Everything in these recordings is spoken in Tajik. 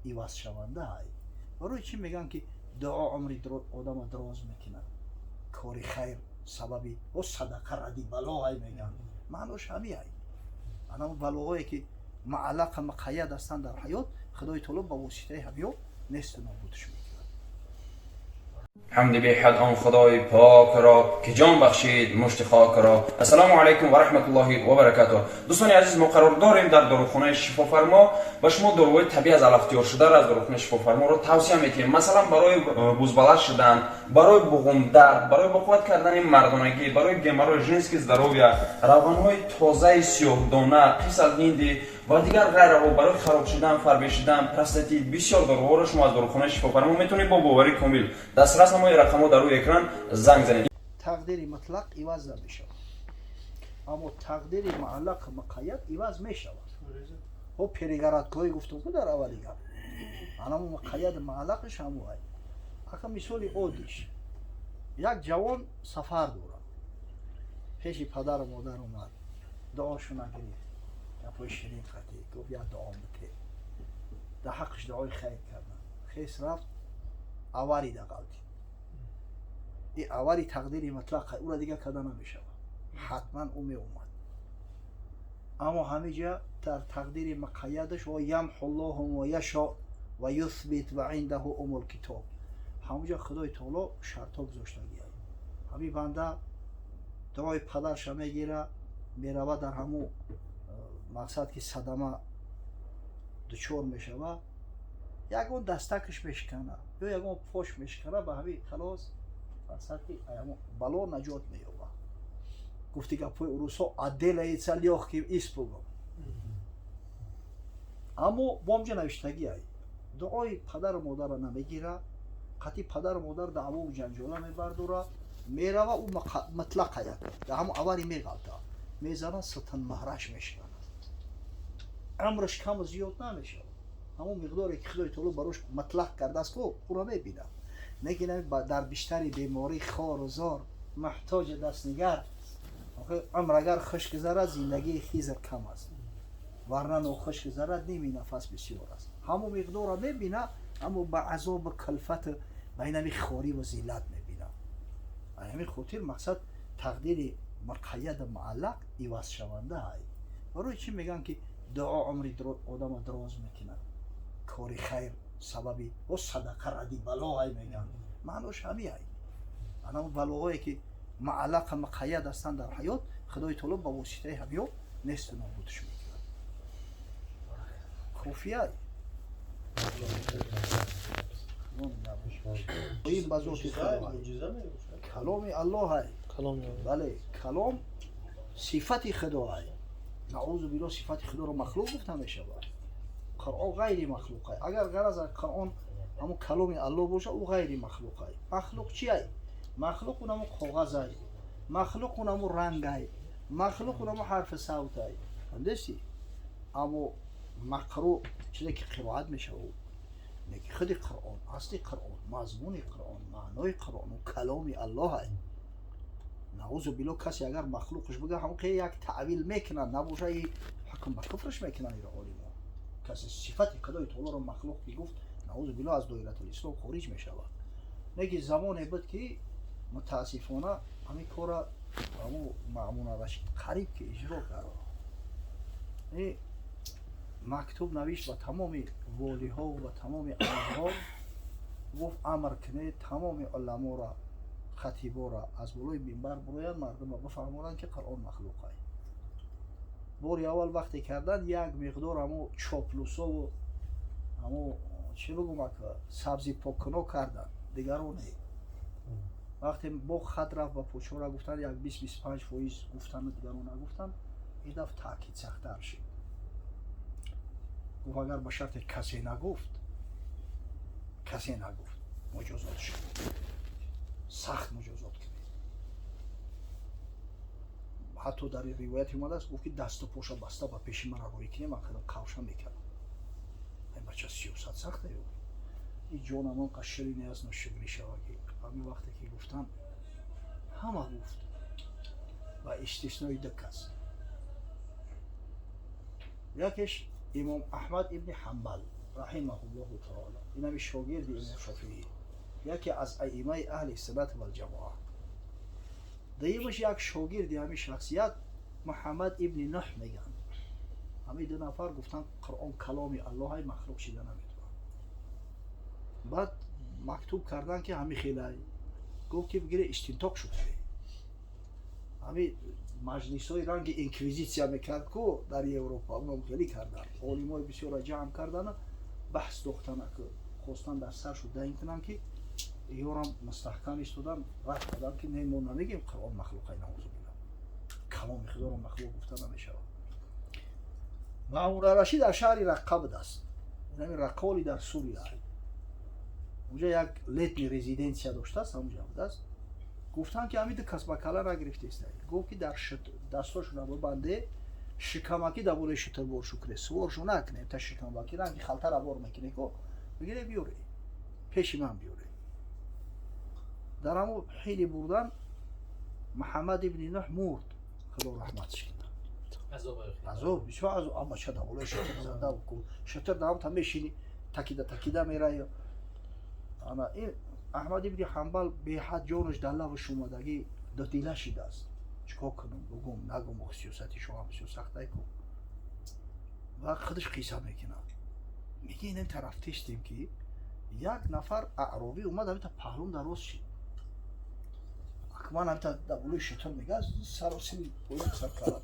ивазшаванда ай. Барои чӣ мегӯянд, ки дуо умри одама дароз мекунад, кори хайр сабаби о садақа ради бало ай мегӯянд. Маънош ҳами ай. Анамо балоҳое, ки муаллақа муқайяд ҳастанд дар ҳаёт, Худои таоло ба воситаи ҳамиё несту нобудш мекунад. Ҳамди беҳад он Худои покро, ки ҷон бахшид мушти хокро. Ассалому алайкум ва раҳматуллоҳи ва баракатуҳ. Дӯстони азиз, мо қарор дорем дар дорухонаи Шифофармо. Ба шумо доруҳои табиӣ аз алафтиёршударо аз дорухонаи Шифофарморо тавсия метиҳем. Масалан, барои бузбаланд шудан, барои буғумдард, барои боқувват кардани мардонагӣ, барои геморрой, женский здоровья, равғанҳои тозаи сиёҳдона, қисал ҳинди ва дигар ғайраҳо, барои хароб шудан, фарбе шудан, простатит, бисёр доруҳоро шумо аз дорухонаи Шифофармо метавонед бо боварӣ комил дастрас намои. Рақамҳо дар рӯи экран, занг занед. Тақдири мутлақ иваз намешавад, аммо тақдири муаллақ муқайяд иваз мешавад. Хоб, перегородка ҳое гуфтам ку дар аввали гап, анамо муқайяд муаллақиш ҳамоай. Ака, мисоли оддиш: як ҷавон сафар дорад, пеши падару модар омад, дуошуна гирифт, гапҳои ширин қатӣ гуфт: «Як дуо бите дар ҳаққиш». Дуои хайр кардан, хес рафт, аварида ғалтид. И авари тақдири мутлақа, ӯра дигар карда намешавад, ҳатман ӯ меомад. Аммо ҳамиҷа дар тақдири муқайядаш ва ямҳу ллоҳу ма яшо ва юthбит ва индаҳу умул китоб, ҳамуҷа Худои таоло шартҳо гузоштагиай. Ҳамин банда дуои падарша мегира, мерава, дар ҳамун мақсад ки садама дучор мешава, ягон дастакаш мешикана ё ягон пош мешикана, ба ҳамин халос, мақсад ки ҳамон бало наҷот меёбад. Гуфти гапҳои урусҳо, отделается лёгким испугом. Аммо бомҷа навиштагӣ ай: дуои падару модарро намегира, қатъи падару модар даъвову ҷанҷола мебардора, мерава, ӯ мутлақая дар ҳамон авари меғалта, мезана, сутунмаҳраш мешиканад, амраш каму зиёд намешавад. Ҳамон миқдоре, ки Худои таоло барош мутлақ кардааст ку, ӯро мебинад. Лекин дар биштари беморӣ хору зор, муҳтоҷи дастнигар, умр агар хуш гузарад, зиндагии Хизр кам аст, варна нохуш гузарад, ними нафас бисёр аст. Ҳамон миқдорро мебина, аммо ба азобу кулфату ба инами хориву зиллат мебина. Ҳамин хотир, мақсад, тақдири муқайяду муаллақ ивазшаванда ай. Барои чӣ мегӯянд, ки дуо умри одама дароз мекунад, кори хайр сабаби о садақа ради бало ай мегӯянд. Маънош ҳами ай. Анамо балоҳое, ки муаллақа муқайяд ҳастанд дар ҳаёт, Худои таоло ба воситаи ҳамиё несту нобудш мекунад. Кофия ин ба зоти Худо, каломи Аллоҳ ай. Бале, калом сифати Худоай. Наузу билло, сифати Худоро махлуқ гуфта мешавад? Қуръон ғайри махлуқай. Агар ғараз Қуръон ҳамун каломи Аллоҳ боша, ӯ ғайри махлуқай. Махлуқ чи ай? Махлуқ унаму коғазай, махлуқ унаму рангай, махлуқ унаму ҳарфи савтай, фаҳмидести? Аммо мақрӯ, чизе ки қироат мешавад, леки худи Қуръон, асли Қуръон, мазмуни Қуръон, маънои Қуръон каломи Аллоҳ ай. Наузу билло, касе агар махлуқш бига, ҳамон як таъвил мекунад, набоша и ҳукм ба куфрш мекунанд иро олимо. Касе сифати Худои таолоро махлуқ ки гуфт, наузу билло, аз доиратулислом хориҷ мешавад. Лекин замоне буд, ки мутаассифона ҳамин кора ҳамун Маъмун Рашид қариб ки иҷро кард. Мактуб навишт ба тамоми волиҳо, ба тамоми амирҳо, гуфт: «Амр кунед тамоми уламоро, хатиборо аз болои минбар буроянд, мардумро бифаҳмонанд, ки Қуръон махлуқай». Бори аввал вақте кардан, як миқдор ҳамо чоплусову ҳамо, чӣ бигум, сабзи поккуно карданд, дигаро не. Вақте бо хат рафт ба почора, гуфтанд, як 20-25% гуфтану дигаро нагуфтанд. Ин дафъ таъкид сахттар шуд. Гуфт: «Агар ба шарте касе нагуфт, касе нагуфт, муҷозот шуд, сахт муҷозот кунед». Ҳатто дар ривояте омадааст, гуфт, ки дасту поша баста ба пеши мара рӯй кунем, ман худам кавша мекардам. Ин бача сиёсат сахта ё и ҷонам он қадр ширине аст, ношукрӣ шава, ки ҳамин вақте ки гуфтам, ҳама гуфт, ба истиснои ду кас. Якеш имом Аҳмад ибни Ҳамбал. Раҳимаҳуллоҳу таоло, инами шогирди Имом Шофиӣ, яке аз аимаи аҳли суннат валҷамоа. Дуюмаш як шогирди ҳамин шахсият, Муҳаммад ибни Нуҳ мегӯянд. Ҳамин ду нафар гуфтанд, Қуръон каломи Аллоҳай, махлуқ шида наметавонад. Баъд мактуб кардан, ки ҳамин хелай гуфт, ки бигире, истинтоқ шуд. Ҳамин маҷлисҳои ранги инквизитсия мекард ку дар Европа, оном хеле кардан, олимои бисёрро ҷамъ кардана, баҳс дохтана, ки хостан дар саршу даин кунанд, ки ёрам мустаҳкам истодан, рад кардан, ки не, мо намегем Қуръон махлуқай, наузубилла, каломи Худоро махлуқ гуфта намешавад. Маъмун Рашид дар шаҳри Раққа будааст, ҳамин Раққоли дар Сурия, унҷа як летний резиденция доштааст, ҳамунҷа будааст. Гуфтанд, ки ҳамин ду кас ба кала нагирифтеста. Гуфт, ки дар дастошона бибанде, шикамакӣ дар болои шутурбор шукре, суворшо накунем, та шикамакӣ ранги халтара бор мекуне ко, бигире, биёре, пеши ман биёре. Дар ҳамо ҳили бурдан Муҳаммад ибни Нуҳ мурд, Худо раҳматш кунад. Азоб, бисёр азоб. Амма ча дар болои шутур зада, шутур дар ҳамта мешини, такида такида мерая. Ана ин Аҳмад ибни Ҳанбал беҳад ҷонаш дар лавш омадагӣ, дудила шидааст: чикор кунам, бугум, нагум? Сиёсати шоҳам бисёр сахтай ку. Ва худаш қисса мекунад, меги, инам тарафтештем, ки як нафар аъробӣ омад, ҳамита паҳлум дароз шид, акман ҳамита дар болои шутур мега, саросими поён сар кард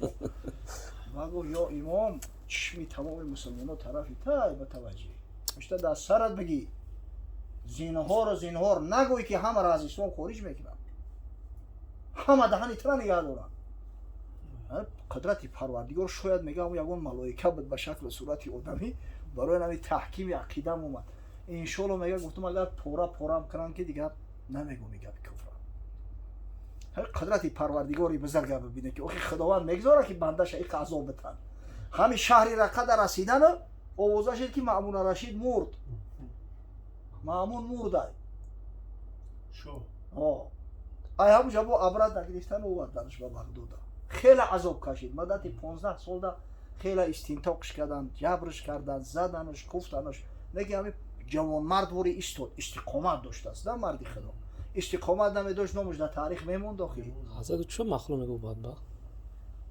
ва гуфт: «Ё имом, чишми тамоми мусулмонҳо тарафи тай ба таваҷҷӯҳ ишта, дар сарат бигӣ, зинҳору зинҳор нагӯй, ки ҳамаро аз ислом хориҷ мекунанд, ҳама даҳани тра нигаҳ доранд». Қудрати Парвардигор, шояд мегӯям, ягон малоика буд ба шаклу сурати одамӣ, барои ҳами таҳкими ақидам омад. Иншоалло, мега, гуфтам, агар пора порам кунам, ки дигар намегӯм гапи куфра. Қудрати Парвардигори бузурга бибине, ки охи Худованд мегузорад, ки бандаша иқа азоб битан. Ҳами шаҳри Рақада расидану овоза шид, ки Маъмуна Рашид мурд, Маъмун мурдай. Ай ҳамуҷа бо обратно гирифтан, оварданаш ба Бағдода. Хеле азоб кашид, муддати 15 солда хеле истинтоқш карданд, ҷабрш карданд, заданаш, куфтанаш. Лекин ҳами ҷавонмард вори истод, истиқомат доштааст да марди Худо. Истиқомат намедошт, номуш дар таърих мемонд охи. Ҳазрат, чо махлуқ мегӯ, бадбахт?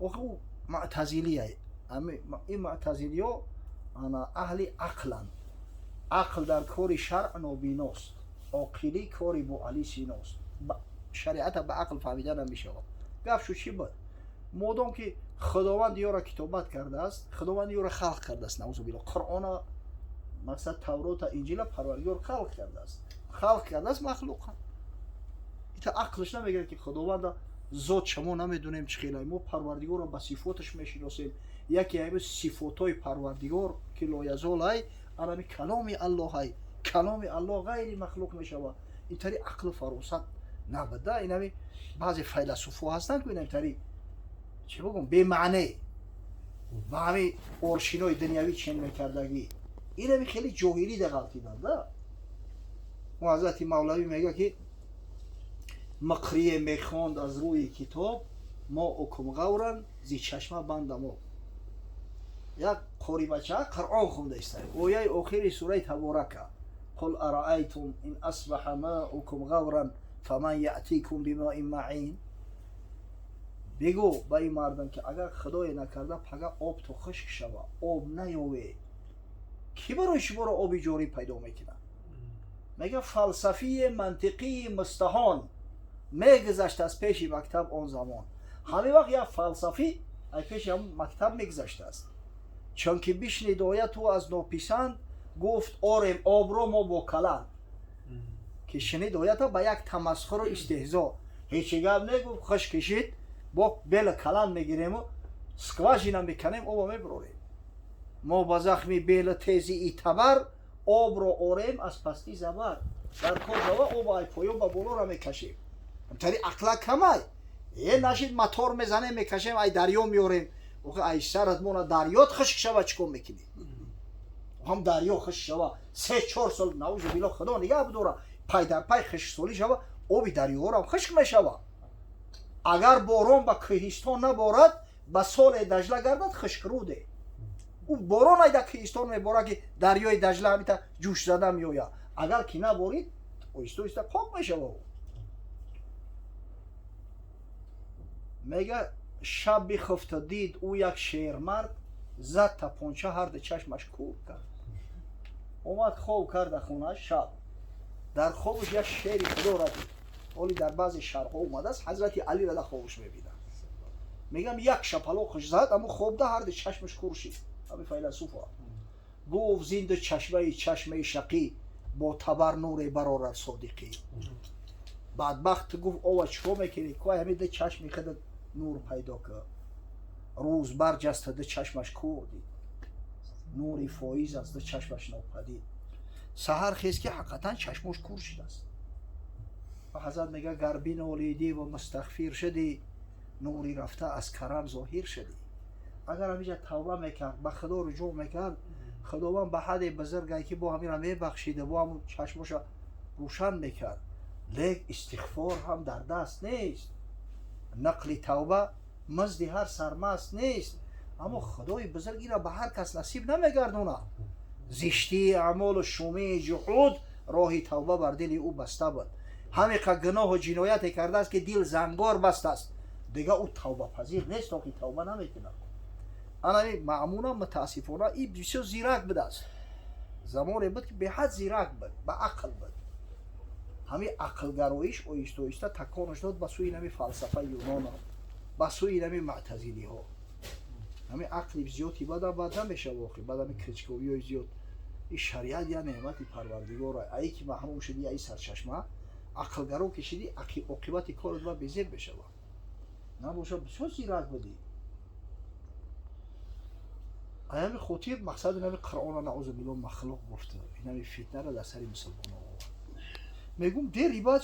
Охи, ӯ муътазилия. Ин муътазилиё ана аҳли ақланд. Ақл дар кори шаръ нобиност, оқилӣ кори бо Али Синост. Шариата ба ақл фаҳмида намешавад. Гап шу чӣ буд? Модом ки Худованд ёро китобат кардааст, Худованд ёро халқ кардааст, наузубилла, Қуръона, мақсад, Таврота, Инҷила Парвардигор халқ кардааст, халқ кардааст, махлуқа. Ита ақлш намегирад, ки Худованда зот шамо намедонем чӣ хелай. Мо Парвардигорро ба сифоташ мешиносем. Яке ами сифотҳои Парвардигор, ки лоязолай, анами каломи Аллоҳай, каломи Аллоҳ ғайри махлуқ мешавад. Интари ақлу фаросат набуда. Инами баъзе файласуфҳо ҳастанд, ки инамтари, чӣ бигӯм, бемаъне ва ҳами оршинои дунявӣ чен мекардагӣ, инами хеле ҷоҳилӣ дағалтиданда. Ҳазрати Мавлавӣ мега, ки миқрие мехонд аз рӯи китоб: «Мо укум ғавран зи чашма бандам об». Як қорибача Қуръон хонда иста, ояи охири сураи Таборака: «Қул араайтум ин асбаҳа маукум ғавран фаман яътикум бимоин маъин». Бигӯ ба ин мардам, ки агар Худое накарда пага об то хушк шава, об наёве, кӣ барои шуморо оби ҷорӣ пайдо мекунад? Мега, фалсафии мантиқии мустаҳон мегузашт аз пеши мактаб он замон. Ҳамин вақт як фалсафӣ аз пеши ҳамн мактаб мегузаштааст. Чунки бишнид ояту, аз нописанд гуфт: «Орем обро мо бо каланд». Ки шунид оята, ба як тамасхуру истеҳзо ҳечи гап негуфт, хуш кишид: «Бо бела каланд мегирему скважина меканем, оба мебурорем мо ба захми бела тези итабар, обро орем аз пасти забар». Дар кор жава, оба ай поён ба болора мекашем. Тари ақла камай е нашид, мотор мезанем, мекашем, ай дарё меорем. Охи, ай сарат мона, дарёт хушк шава, чӣ кор мекунӣ? Ҳам дарё хушк шава, 3-4 сол, наузу билло, Худо нигаҳ бидора, пай дар пай хушксолӣ шава, оби дарёҳорам хушк мешава. Агар борон ба кӯҳистон наборад, ба соле Дажла гардад хушкруде. Ӯ борон айда кӯҳистон мебора, ки дарёи Даҷла ҳамита ҷӯш зада меояд. Агар ки наборид, оҳиста оҳиста пок мешава. Мега шаб бихуфта дид ӯ як шермард, зад тапонча, ҳарду чашмаш кур кард. Омад хоб карда хонаш шаб. Дар хобаш як шери худоро дид. Оли дар баъзе шарҳҳо омадааст, ҳазрати Алиро дар хобаш мебинад. Мегам як шапалоқаш зад, аммо хобда ҳарду чашмаш кур шид. Ҳами файласуфа. Гуфт зинду чашмаи чашмаи шақӣ бо табар нуре барорад содиқӣ. Бадбахт гуфт ова чикор мекунӣ? Кой ҳами ду чашми худат нур пайдо кар. Рӯз барҷаста ду чашмаш кур дид. Нури фоиз аз ду чашмаш нопадид. Саҳар хез ки ҳақиқатан чашмош кур шудааст. Ва ҳазрат мега гар бинолидӣ ва мустағфир шудӣ, нури рафта аз карам зоҳир шудӣ. Агар ҳамиҷа тавба мекард, ба худо руҷӯъ мекард, худованд ба ҳадде бузургае ки бо ҳамира мебахшида, бо ҳамун чашмоша рӯшан мекард. Лек истиғфор ҳам дар даст нест. Нақли тавба мазди ҳар сармаст нест. Аммо худои бузург инро ба ҳар кас насиб намегардонад. Зиштии аъмолу шумии ҷуҳуд роҳи тавба бар дили ӯ баста буд. Ҳамиқа гуноҳу ҷинояте кардааст, ки дил зангор бастааст. Дига ӯ тавбапазир нест, то ки тавба намекунад. Анами Маъмунам мутаассифона и бисёр зирак будааст. Замоне буд, ки беҳад зирак буд, ба ақл буд. Ҳамин ақлгароиш оҳиста оҳиста таконаш дод ба сӯи нами фалсафаи юнона, ба сӯи нами муътазилиҳо. Ҳамин ақли зиёди бадам бад намешава, охи бад ҳамин кричковиҳои зиёд. И шариат я неъмати парвардигора. Ае ки маҳрум шуди, аи сарчашма, ақлгаро ки шуди, оқибати корат ба безеб мешава. Набоша бисёр зирак будӣ. Аями хотир мақсад инами Қуръона наузу биллоҳ махлуқ гуфта, инами фитнаро дар сари мусулмонон овард. Мегум дер ибад.